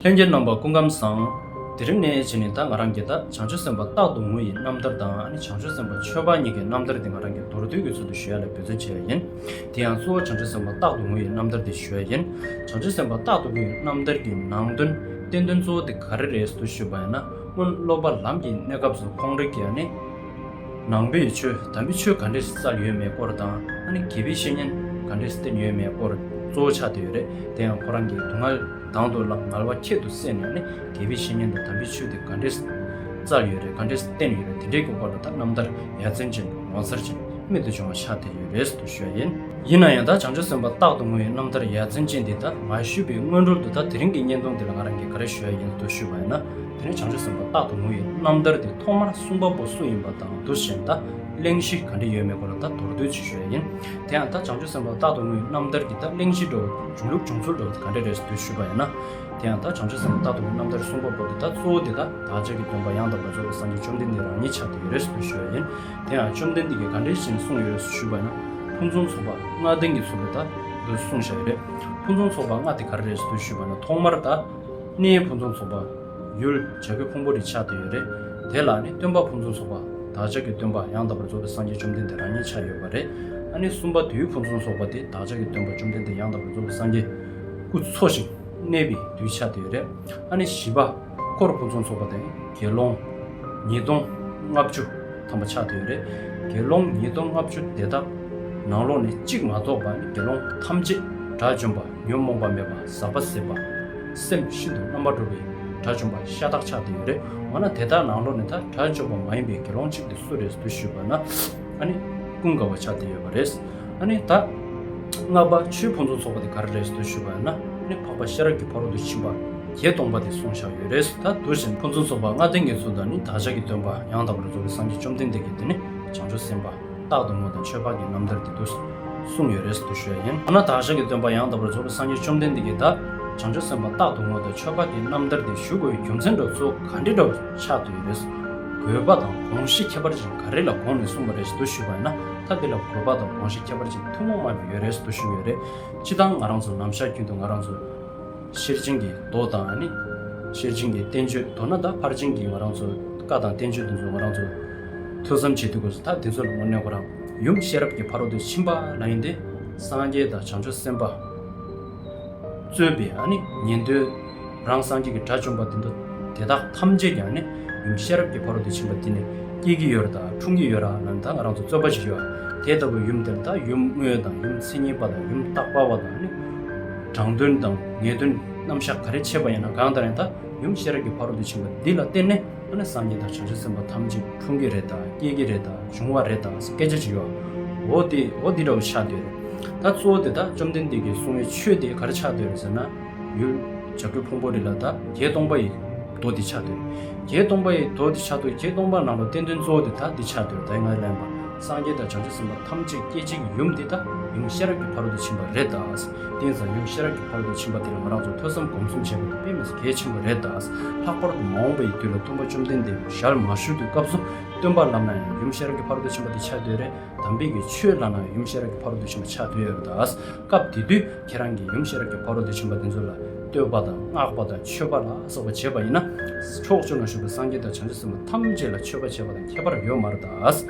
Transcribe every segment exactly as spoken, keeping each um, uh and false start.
ལྷན་རྒྱས་རྣམ་པ་སྐུ་ཁམས་བཟང་། དེ་རིང་ནས་བྱས་ནས་ད་ང་རང་གིས་ད་བྱང་ཆུབ་སེམས་དཔའ་རྟག་ཏུ་ངུ་ཡི་རྣམ་ཐར་དང་ཨ་ནི་བྱང་ཆུབ་སེམས་དཔའ་ཆོས་འཕགས་གཉིས་ཀྱི་རྣམ་ཐར་དེ་ང་རང་གིས་མདོར་བསྡུས་ཀྱི་ཚུལ་དུ་ཞུ་ཡ་ལ་འབད་བརྩོན་བྱས་ཡིན། དེ་ཡང་གཙོ་བོ་བྱང་ཆུབ་སེམས་དཔའ་རྟག་ཏུ་ངུ་ཡི་རྣམ་ཐར་དེ་ཞུ་ཡ་ཡིན། བྱང་ཆུབ་སེམས་དཔའ་རྟག་ཏུ་ངུ་ཡི་རྣམ་ཐར་གྱི་ནང་དོན་བསྟན་དོན་གཙོ་བོ་དེ་ག་རེ་རེད་ཟེར་དུ་ཞུས་པ་ཡིན་ན། སྔོན་སློབ་པ་ལམ་གྱི་གནས་སྐབས་སུ་ཁོང་རང་གིས་ཨ་ནི། ནང་པའི་ཆོས་དམ་པའི་ཆོས་ག་འདྲས་བཙལ་ཡོད་མེད་སྐོར་དང་ཨ་ནི་དགེ་བའི་བཤེས་གཉེན་ག་འདྲས་བསྟེན་ཡོད་མེད་སྐོར་གཙོ་བོ་ཆགས་བསྡད་ཡོད་རེད། དེ་ཡང་ཁོ་རང་གིས་སྡུག་བསྔལ་དང་དུ་བླངས་ངལ་བ་ཁྱད་དུ་བསད་ནས་ནི་དགེ་བའི་བཤེས་གཉེན་དང་དམ་པའི་ཆོས་དེ་ག་འདྲས་བཙལ་ཡོད་རེད། ག་འདྲས་བསྟེན་ཡོད་རེད། དེ་འདྲའི་གི་སྐོར་ལ་ད་རྣམ་ཐར་ཡ་མཚན་ཅན་ངོ་མཚར་ཅན་རྨད་དུ་བྱུང་བ་ཆགས་བསྡད་ཡོད་རེད་ཟེར་དུ་ཞུ་ཡ་ཡིན། ཡིན་ན་ཡང་ད་བྱང་ཆུབ་སེམས་དཔའ་རྟག་ཏུ་ངུ་ཡི་རྣམ་ཐར་ཡ་མཚན་ཅན་འདི་ད་མ་ཞུས་པའི་སྔོན་འགྲོ་དུ་ད་དེ་རིང་གི་བརྙན་ཐུང་འདི་ལ་ང་རང་གིས་ག་རེ་ཞུ་ཡ་ཡིན་ཟེར་དུ་ཞུས་པ་ཡིན་ན། དེ་ནས་བྱང་ཆུབ་སེམས་དཔའ་རྟག་ཏུ་ངུ་ཡི་རྣམ་ཐར་དེ་ཐོག་མར་གསུངས་པ་པོ་སུ་ཡིན་པ་དང་དུ་བཞིན་ད་གླེང་གཞི་ག་འདྲ་ཡོད་མེད་སྐོར་ལ་ད་མདོར་བསྡུས་ཅིག་ཞུ་ཡ་ཡིན། དེ་ཡང་ད་བྱང་ཆུབ་སེམས་དཔའ་རྟག་ཏུ་ངུ་ཡི་རྣམ་ཐར་གྱི་ད་གླེང་གཞི་འདྲ་བོ་བྱུང་ལུགས་བྱུང་ཚུལ་འདྲ་བོ་ག་འདྲ་རེད་ཟེར་དུ་ཞུས་པ་ཡིན་ན། དེ་ཡང་ད་བྱང་ཆུབ་སེམས་དཔའ་རྟག་ཏུ་ངུ་ཡི་རྣམ་ཐར་གསུངས་པ་པོ་དེ་ད་གཙོ་བོ་དེ་ད་བདག་ཅག་གི་སྟོན་པ་ཡང་དག་པར་རྫོགས་པའི་སངས་རྒྱས་བཅོམ་ལྡན་འདས་རང་ཉིད་ཆགས་བསྡད་ཡོད་རེད་ཟེར་དུ་ཞུ་ཡ་ཡིན། དེ་ཡང་བཅོམ་ལྡན་འདས་ཀྱིས་ག་འདྲའི་ཞིག་གསུངས་ཡོད་རེད་ཟེར་ཞུས་པ་ཡིན་ན། ཕུན་སུམ་ཚོགས་པ་ལྔ་ལྡན་གྱི་ཚུལ་ལ་ད་འདུ་གསུངས་བཞག་ཡོད་རེད། ཕུན་སུམ་ཚོགས་པ་ལྔ་དེ་ག་རེ་རེད་ཟེར་དུ་ཞུས་པ་ན། ཐོག་མར་ད་གནས་ཕུན་སུམ་ཚོགས་པ་ཡུལ་བྱ་རྒོད་ཕུང་པོ་རི་ཆགས་བསྡད་ཡོད་རེད། དེ་ལ་ནི་སྟོན་པ་ཕུན་སུམ་ཚོགས་པ་བདག་ཅག་གི་སྟོན་པ་ཡང་དག་པར་རྫོགས་པའི་སངས་རྒྱས་བཅོམ་ལྡན་འདས་རང་ཉིད་ཆགས་ཡོད་པ་རེད། ཨ་ནི་གསུམ་པ་དུས་ཕུན་སུམ་ཚོགས་པ་དེ་བདག་ཅག་གི་སྟོན་པ་བཅོམ་ལྡན་འདས་ཡང་དག་པར་རྫོགས་པའི་སངས་རྒྱས་སྐུ་འཚོ་ཞིང་གནས་པའི་དུས་ཆགས་བསྡད་ཡོད་རེད། ཨ་ནི་བཞི་པ་འཁོར་ཕུན་སུམ་ཚོགས་པ་དེ་དགེ་སློང་ཉིས་སྟོང་ལྔ་བཅུ་ཐམ་པ་ཆགས་བསྡད་ཡོད་རེད། དགེ་སློང་ཉིས་སྟོང་ལྔ་བཅུ་དེ་དག་ནང་ལོགས་ནས་གཅིག་མ་གཏོགས་པ་ནི་དགེ་སློང་ཐམས་ཅད་དགྲ་བཅོམ་པ་ཉོན་མོངས་པ་མེད་པ་ཟག་པ་ཟད་པ་སེམས་ཤིན་ཏུ་རྣམ་པར་གྲོལ་བའི་དགྲ་བཅོམ་པ་ཤ་སྟག་ཆགས་བསྡད་ཡོད་རེད། འོ་ན་དེ་དག་ནང་ལོགས་ནས་ད་དགྲ་བཅོམ་པ་མ་ཡིན་པའི་དགེ་སློང་གཅིག་དེ་སུ་རེད་ཟེར་དུ་ཞུས་པ་ན། ཨ་ནི་ཀུན་དགའ་བོ་ཆགས་བསྡད་ཡོད་པ་རེད། ཨ་ནི་ད་ལྔ་པ་ཆོས་ཕུན་སུམ་ཚོགས་པ་དེ་ག་རེ་རེད་ཟེར་དུ་ཞུས་པ་ན། ཨ་ནི་འཕགས་པ་ཤེས་རབ་ཀྱི་ཕ་རོལ་ཏུ་ཕྱིན་པ་བརྒྱད་སྟོང་པ་དེ་གསུངས་བཞག་ཡོད་རེད། ད་དུ་བཞིན་ཕུན་སུམ་ཚོགས་པ་ལྔ་ལྡན་གྱི་ཚུལ་དང་ནི་བདག་ཅག་གི་སྟོན་པ་ཡང་དག་པར་རྫོགས་པའི་སངས་རྒྱས་བཅོམ་ལྡན་འདས་ཀྱིས་དེ་ནི་བྱང་ཆུབ་སེམས་དཔའ་རྟག་ཏུ་ངུ་དང་ཆོས་འཕགས་ཀྱི་རྣམ་ཐར་དེ་དུ་གསུངས་ཡོད་རེད་ཟེར་དུ་ཞུ་ཡ་ཡིན། འོ་ན་བདག་ཅག་གི་སྟོན་པ་ཡང་དག་པར་རྫོགས་པའི་སངས་རྒྱས་བཅོམ་ལྡན་འདས་ཀྱིས་ད་བྱང་ཆུབ་སེམས་དཔའ་རྟག་ཏུ་ངུ་དང་ཆོས་འཕགས་ཀྱི་རྣམ་ཐར་དེ་ཞུ་དགོས་པའི་རྒྱུ་མཚན་འདྲ་གཙོ་བོ་ག་འདྲ་འདྲ་བོ་ཆགས་བསྡད་ཡོད་རེད། དགོས་པ་དང་དགོངས་གཞི་ཁྱད་པར་ཅན་ག་རེ་ལ་དགོངས་ནས་གསུངས་པ་རེད་ཟེར་དུ་ཞུས་པ་ཡིན་ན། ད་འདི་ལ་དགོས་པ་དང་དགོངས་གཞི་ཁྱད་པར་ཅན་ཐུན་མོང་མ་ཡིན་པ་ཡོད་རེད་ཟེར་དུ་ཞུ་གི་ཡོད་རེད། སྤྱིར་བཏང་ང་རང་ཚོ་ནམ་ཞག་རྒྱུན་དུ་ང་རང་ཚོ་ཤེར་ཕྱིན་གྱི་མདོ་དང་ནི་ཤེར་ཕྱིན་གྱི་བསྟན་བཅོས་མདོར་ན་ད་ཕར་ཕྱིན་གྱི་ང་རང་ཚོ་བཀའ་དང་བསྟན་བཅོས་འདི་ཚོ་ང་རང་ཚོ་ཐོས་བསམ་བྱེད་དུས་སྐབས་སུ་ད་འདི་ཚོ་ལ་དངོས་གནས་ཁོ་རང་ཡུམ་ཤེས་རབ་ཀྱི་ཕ་རོལ་ཏུ་ཕྱིན་པ་ལ་ཡིན་ཏེ། སངས་རྒྱས་དང་བྱང་ཆུབ་སེམས་དཔའ་གཙོས་པའི་ཨ་ནི་ཉན་ཐོས་རང་སངས་རྒྱས་ཀྱི་དགྲ་བཅོམ་པ་དེ་འདྲ་དེ་དག་ཐམས་ཅད་ཀྱང་ནི་ཡུམ་ཤེས་རབ་ཀྱི་ཕ་རོལ་ཏུ་ཕྱིན་པ་དེ་ནི་སྐྱེ་གི་ཡོད་རེད་ད་འཁྲུངས་ཀྱི་ཡོད་རེད་ལབ་ནས་ད་ང་རང་ཚོ་རྩོད་པ་བྱེད་ཀྱི་ཡོད། དེ་ལྟ་བུའི་ཡུམ་དེར་ད་ཡུམ་དངོས་དང་ཡུམ་མཚན་ཉིད་པ་དང་ཡུམ་རྟག་པ་བ་དང་ནི་དྲང་དོན་དང་ངེས་དོན་རྣམ་གཞག་ག་རེ་བྱས་པ་ཡིན་ན་གང་ལྟར་ཡང་ད་ཡུམ་ཤེས་རབ་ཀྱི་ཕ་རོལ་ཏུ་ཕྱིན་པ་འདི་ལ་བརྟེན་ནས་ཨ་ནི་སངས་རྒྱས་དང་བྱང་ཆུབ་སེམས་དཔའ་ཐམས་ཅད་འཁྲུངས་ཀྱི་རེད་ད་སྐྱེ་གི་རེད་ད་འབྱུང་བ་རེད་ད་སྐད་ཆ་བྱེད་ཀྱི་ཡོད། འོ་དེ་འོ་དེ་འདྲ་བོ་ཆགས་བསྡད་རེད། ད་གཙོ་བོ་དེ་ད་བཅོམ་ལྡན་འདས་ཀྱིས་གསུངས་པའི་ཆོས་དེ་ག་རེ་ཆགས་བསྡད་རེད་ཟེར་ན། ཡུལ་བྱ་རྒོད་ཕུང་པོ་རི་ལ་ད་བརྒྱད་སྟོང་པ་ཡི་མདོ་དེ་ཆགས་བསྡད་རེད། བརྒྱད་སྟོང་པ་ཡི་མདོ་དེ་ཆགས་བསྡད་བརྒྱད་སྟོང་པ་ནང་ལ་བསྟན་དོན་གཙོ་བོ་དེ་ད་འདི་ཆགས་བསྡད་རེད། ད་ཡིན་ང་ལན་པ་སངས་རྒྱས་དང་བྱང་ཆུབ་སེམས་དཔའ་ཐམས་ཅད་སྐྱེ་བྱེད་ཀྱི་ཡུམ་འདི་ད་ཡུམ་ཤེས་རབ་ཀྱི་ཕ་རོལ་ཏུ་ཕྱིན་པ་རེད་ད། དེ་ཡིན་ཙང་ཡུམ་ཤེས་རབ་ཀྱི་ཕ་རོལ་ཏུ་ཕྱིན་པ་དེ་ལ་ང་རང་ཚོ་ཐོས་བསམ་སྒོམ་གསུམ་བྱེད་པ་དེ་དཔེ་མི་སྲིད་གལ་ཆེན་པོ་རེད་ད། ལྷག་པར་དུ་མ་འོངས་པ་ཡི་དུས་ལ་སྟོན་པ་བཅོམ་ལྡན་འདས་ཞལ་མ་བཞུགས་དུས་སྐབས་སུ་སྟོན་པ་ལབ་ན་ཡང་ཡུམ་ཤེས་རབ་ཀྱི་ཕ་རོལ་ཏུ་ཕྱིན་པ་དེ་ཆགས་བསྡད་རེད། དམ་པའི་གི་ཆོས་ལབ་ན་ཡུམ་ཤེས་རབ་ཀྱི་ཕ་རོལ་ཏུ་ཕྱིན་པ་ཆགས་བསྡད་ཡོད་རེད་ད། སྐབས་དེ་དུས་ཁྱེད་རང་གིས་ཡུམ་ཤེས་རབ་ཀྱི་ཕ་རོལ་ཏུ་ཕྱིན་པ་དེ་ཚོ་ལ་བསྟོད་པ་དང་བསྔགས་པ་དང་མཆོད་པ་ལ་སོགས་པ་བྱས་པ་ཡིན་ན། ཕྱོགས་བཅུ་ན་བཞུགས་པའི་སངས་རྒྱས་དང་བྱང་ཆུབ་སེམས་དཔའ་ཐམས་ཅད་ལ་མཆོད་པ་བྱས་པ་དང་ཁྱད་པར་ཡོད་མ་རེད་ད།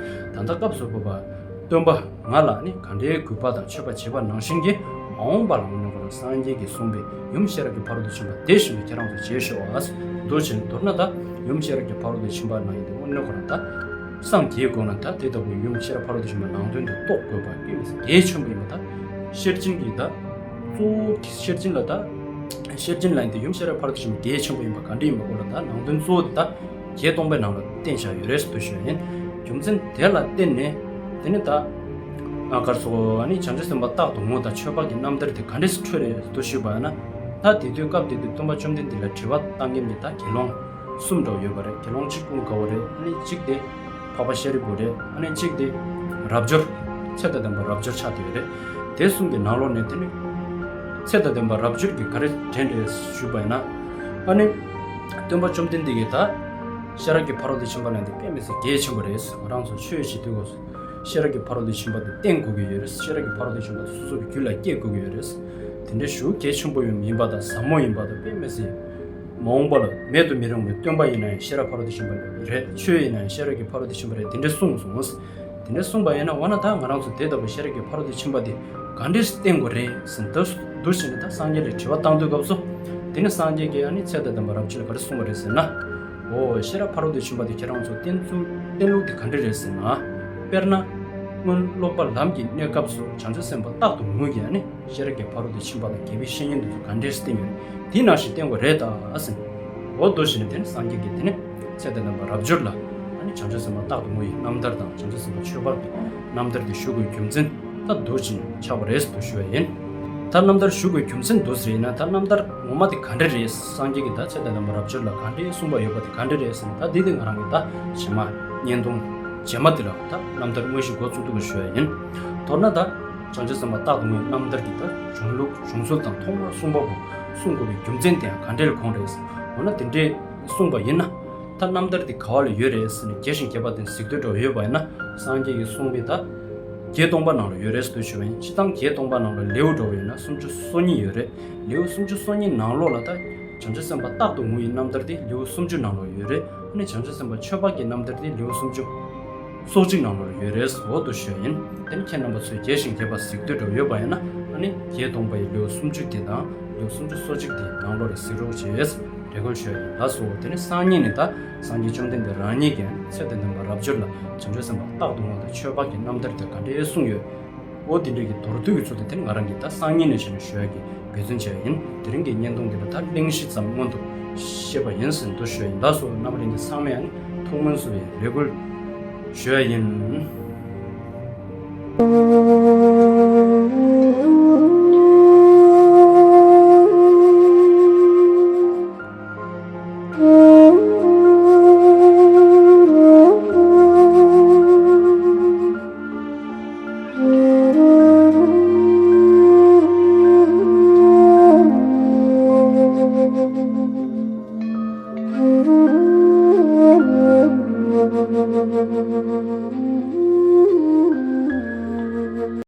ད་ལྟ་སྐབས་སུ་བབ་པ་སྟོན་པ་ང་ལ་ནི་ག་འདྲའི་གུས་པ་དང་མཆོད་པ་བྱས་པ་ནང་བཞིན་གྱི་མ་འོངས་པ་ལ་ངོ་ནས་ཁོ་རང་སངས་རྒྱས་ཀྱིས་གསུངས་པའི་ཡུམ་ཤེས་རབ་ཀྱི་ཕ་རོལ་ཏུ་ཕྱིན་པ་དེ་བཞིན་དུ་ཁྱེད་རང་ཚོ་བྱེད་ཤོག་ཨ། འདུག་ཅིང་མདོར་ན་ད་ཡུམ་ཤེས་རབ་ཀྱི་ཕ་རོལ་ཏུ་ཕྱིན་པ་ནང་ཡིན་ཏེ་དངོས་གནས་ཁོ་རང་ད། སངས་རྒྱས་དགོས་ན་ད་དེ་ལྟ་བུའི་ཡུམ་ཤེས་རབ་ཕ་རོལ་ཏུ་ཕྱིན་པ་ནང་དོན་དུ་རྟོགས་དགོས་པ་དཔེ་མི་སྲིད་གལ་ཆེན་པོ་ཡིན་པ་དང་། ཤེར་ཕྱིན་གྱི་ད་གཙོ་བོ་ཤེར་ཕྱིན་ལ་ད་ཤེར་ཕྱིན་ལ་ཡིན་ཏེ་ཡུམ་ཤེས་རབ་ཕ་རོལ་ཏུ་ཕྱིན་པ་གལ་ཆེན་པོ་ཡིན་པ་ག་འདྲ་ཡིན་པ་སྐོར་ལ་ད་ནང་དོན་གཙོ་བོ་དེ་ད་བརྒྱད་སྟོང་པའི་ནང་ལ་བསྟན་བཞག་ཡོད་རེད་ཟེར་དུ་ཞུ་ཡ་ཡིན། རྒྱུ་མཚན་དེ་ལ་བརྟེན་ནས་དེ་ནི་ད་ང་གར་སོགས་ཨ་ནི་བྱང་ཆུབ་སེམས་དཔའ་རྟག་ཏུ་ངུ་དང་མཆོད་པ་གི་རྣམ་ཐར་དེ་ག་འདྲས་སུ་འཕྲོས་རེད་ཟེར་དུ་ཞུས་པ་ཡིན་ན། ད་དེ་དུས་སྐབས་དེ་དུས་སྟོན་པ་བཅོམ་ལྡན་འདས་ལ་དྲི་བ་བཏང་མཁན་གྱི་ད་དགེ་སློང་གསུམ་འདྲ་བོ་ཡོད་པ་རེད། དགེ་སློང་གཅིག་ཀུན་དགའ་བོ་རེད། ཨ་ནི་གཅིག་དེ་འཕགས་པ་ཤཱ་རིའི་བུ་རེད། ཨ་ནི་གཅིག་དེ་རབ་འབྱོར་ཚེ་དང་ལྡན་པ་རབ་འབྱོར་ཆགས་བསྡད་ཡོད་རེད། དེ་གསུམ་གྱི་ནང་ལོགས་ནས་དེ་ནི་ཚེ་དང་ལྡན་པ་རབ་འབྱོར་གྱིས་ག་རེ་དྲན་རེད་ཞུས་པ་ཡིན་ན། ཨ་ནི་སྟོན་པ་བཅོམ་ལྡན་འདས་ཀྱིས་ད་ཤེས་རབ་ཀྱི་ཕ་རོལ་ཏུ་ཕྱིན་པ་ལ་འདི་དཔེ་མི་སྲིད་གལ་ཆེན་པོ་རེད། ང་རང་ཚོ་ཆོས་བྱེད་དུས་སྐབས་སུ་ཤེས་རབ་ཀྱི་ཕ་རོལ་ཏུ་ཕྱིན་པ་དེ་བསྟེན་དགོས་ཀྱི་ཡོད་རེད། ཤེས་རབ་ཀྱི་ཕ་རོལ་ཏུ་ཕྱིན་པ་དེ་སོ་སོ་གི་རྒྱུད་ལ་སྐྱེ་དགོས་ཀྱི་ཡོད་རེད། དེ་འདྲའི་ཞེ་པོ་གལ་ཆེན་པོ་ཡིན་པ་དང་ཟབ་མོ་ཡིན་པ་དང་དཔེ་མི་སྲིད་ མ་འོངས་པ་ལ་མེད་དུ་མི་རུང་བའི་སྟོན་པ་ཡིན་ན་ཡང་ཤེས་རབ་ཕ་རོལ་ཏུ་ཕྱིན་པ་རེད། ཆོས་ཡིན་ན་ཡང་ཤེས་རབ་ཀྱི་ཕ་རོལ་ཏུ་ཕྱིན་པ་རེད། དེ་འདྲ་གསུངས་སོང་། དེ་འདྲ་གསུངས་པ་ཡིན་ན་འོ་ན་ད་ང་རང་ཚོ་དེ་ལྟ་བུ་ཤེས་རབ་ཀྱི་ཕ་རོལ་ཏུ་ཕྱིན་པ་དེ་ག་འདྲས་བསྟེན་དགོས་རེད་ཟེར་ནས་འདུག་ཟེར་ནས་ད་སངས་རྒྱས་ལ་དྲི་བ་བཏང་དུས་སྐབས་སུ། དེ་ནི་སངས་རྒྱས་ཀྱིས་ཨ་ནི་ཚེ་དང་ལྡན་པ་རབ་བྱེད་ལ་ག་རེ་གསུངས་པ་རེད་ཟེར་ན། འོ་ཤེས་རབ་ཕ་རོལ་ཏུ་ཕྱིན་པ་དེ་ཁྱེད་རང་ཚོ་བསྟེན་ཚུལ་བསྟེན་ལུགས་དེ་ག་འདྲས་རེད་ཟེར་ན། དཔེར་ན། སྔོན་སློབ་པ་ལམ་གྱི་གནས་སྐབས་སུ་བྱང་ཆུབ་སེམས་དཔའ་རྟག་ཏུ་ངུ་ཡིས་ཨ་ནི། ཤེས་རབ་ཀྱི་ཕ་རོལ་ཏུ་ཕྱིན་པ་དང་དགེ་བའི་བཤེས་གཉེན་དེ་ཚོ་ག་འདྲས་བསྟེན་ཡོད་རེད། དེ་ནང་བཞིན་བསྟེན་དགོས་རེད་ད་ཟེར། འོ་འདུག་ཟེར་ནས་དེ་ནི་སངས་རྒྱས་ཀྱིས་དེ་ནི་ཚེ་དང་ལྡན་པ་རབ་འབྱོར་ལ་ཨ་ནི་བྱང་ཆུབ་སེམས་དཔའ་རྟག་ཏུ་ངུ་ཡི་རྣམ་ཐར་དང་བྱང་ཆུབ་སེམས་དཔའ་ཆོས་འཕགས་ཀྱི་རྣམ་ཐར་དེ་ཞུ་དགོས་རྒྱུ་མཚན་ད་འདུག་ཟེར་ནས་ཆགས་པ་རེད་ཟེར་དུ་ཞུ་བ་ཡིན། ད་རྣམ་ཐར་ཞུ་དགོས་རྒྱུ་མཚན་འདུག་ཟེར་ཡིན་ན། ད་རྣམ་ཐར་ངོ་མ་དེ་ག་འདྲ་རེད། སངས་རྒྱས་ཀྱིས་ད་ཚེ་དང་ལྡན་པ་རབ་འབྱོར་ལ་ག་འདྲའི་གསུངས་པ་ཡོད་པ་དེ་ག་འདྲ་རེད་ཟེར་ན། ད་འདི་དེ་ང་རང་གིས་ད་རྗེས་མ་བརྙན་ཐུང་རྗེས་མ་དེ་ལ་ད་རྣམ་ཐར་དངོས་གཞི་འགོ་བཙུགས་འདུག་ག་ཞུ་བ་ཡིན། མདོར་ན་ད། བྱང་ཆུབ་སེམས་དཔའ་རྟག་ཏུ་ངུ་ཡི་རྣམ་ཐར་གྱི་ད་བྱུང་ལུགས་བྱུང་ཚུལ་དང་ཐོག་མར་གསུངས་པ་པོ་གསུང་དགོས་པའི་རྒྱུ་མཚན་དེ་ཡང་ག་འདྲ་ལ་དགོངས་རེད། འོ་ན་དེ་འདྲས་གསུངས་པ་ཡིན་ན། ད་རྣམ་ཐར་དེ་ག་བ་ལ་ཡོད་རེད་ཟེར་ནས་རྒྱས་ཤིང་རྒྱས་པ་དེ་གཟིགས་འདོད་འདྲ་བོ་ཡོད་པ་ཡིན་ན། སངས་རྒྱས་ཀྱིས་གསུངས་པའི་ད་བརྒྱད་སྟོང་པ་ནང་ལ་ཡོད་རེད་ཟེར་དུ་ཞུ་བ་ཡིན། སྤྱིར་བཏང་བརྒྱད་སྟོང་པ་ནང་ལ་ལེའུ་འདྲ་བོ་ཡིན་ན་སུམ་ཅུ་སོ་གཉིས་ཡོད་རེད། ལེའུ་སུམ་ཅུ་སོ་གཉིས་ནང་ལོགས་ལ་ད། བྱང་ཆུབ་སེམས་དཔའ་རྟག་ཏུ་ངུ་ཡི་རྣམ་ཐར་དེ་ལེའུ་སུམ་ཅུ་ནང་ལོགས་ཡོད་རེད། ཨ་ནི་བྱང་ཆུབ་སེམས་དཔའ་ཆོས་འཕགས་ཀྱི་རྣམ་ཐར་དེ་ལེའུ་སུམ་ཅུ། སོ་གཅིག་ནང་ལོགས་ཡོད་རེད་ཟེར་དུ་ཞུ་ཡིན། དེ་ནི་ཁྱེད་རྣམ་པ་ཚོས་རྒྱས་ཤིང་རྒྱས་པ་གཟིགས་འདོད་འདྲ་བོ་ཡོད་པ་ཡིན་ན། ཨ་ནི་བརྒྱད་སྟོང་པ་ཡི་ལེའུ་སུམ་ཅུ་དེ་དང་ལེའུ་སུམ་ཅུ་སོ་གཅིག་དེ་ནང་ལོགས་ལ་གཟིགས་རོགས་བྱེད། རེ་སྐུལ་ཞུ་ཡིན་ལགས་སོ། དེ་ནི་སང་ཉིན་ནས་ད་སངས་རྒྱས་བཅོམ་ལྡན་འདས་རང་ཉིད་ཀྱིས་ཚེ་དང་ལྡན་པ་རབ་འབྱོར་ལ་བྱང་ཆུབ་སེམས་དཔའ་རྟག་ཏུ་ངུ་དང་ཆོས་འཕགས་ཀྱི་རྣམ་ཐར་དེ་ག་འདྲའི་གསུངས་ཡོད། འོ་དེ་འདྲ་གི་མདོར་བསྡུས་ཀྱི་ཚུལ་དེ་དེ་ནི་ང་རང་གིས་ད་སང་ཉིན་ནས་བྱས་ནས་ཞུ་ཡག་གི་འབད་བརྩོན་བྱས་ཡིན། དེ་རིང་གི་བརྙན་ཐུང་འདི་ལ་ད་གླེང་གཞི་ཙམ་སྔོན་དུ་བཤད་པ་ཡིན་ཟེར་དུ་ཞུ་ཡིན་ལགས་སོ། རྣམ་པ་ལྷན་རྒྱས་ཚང་མས་ཨ་ནི་ཐུགས་སྨོན་གསོ་བའི་རེ་སྐུལ་ཞུ་ཡ་ཡིན།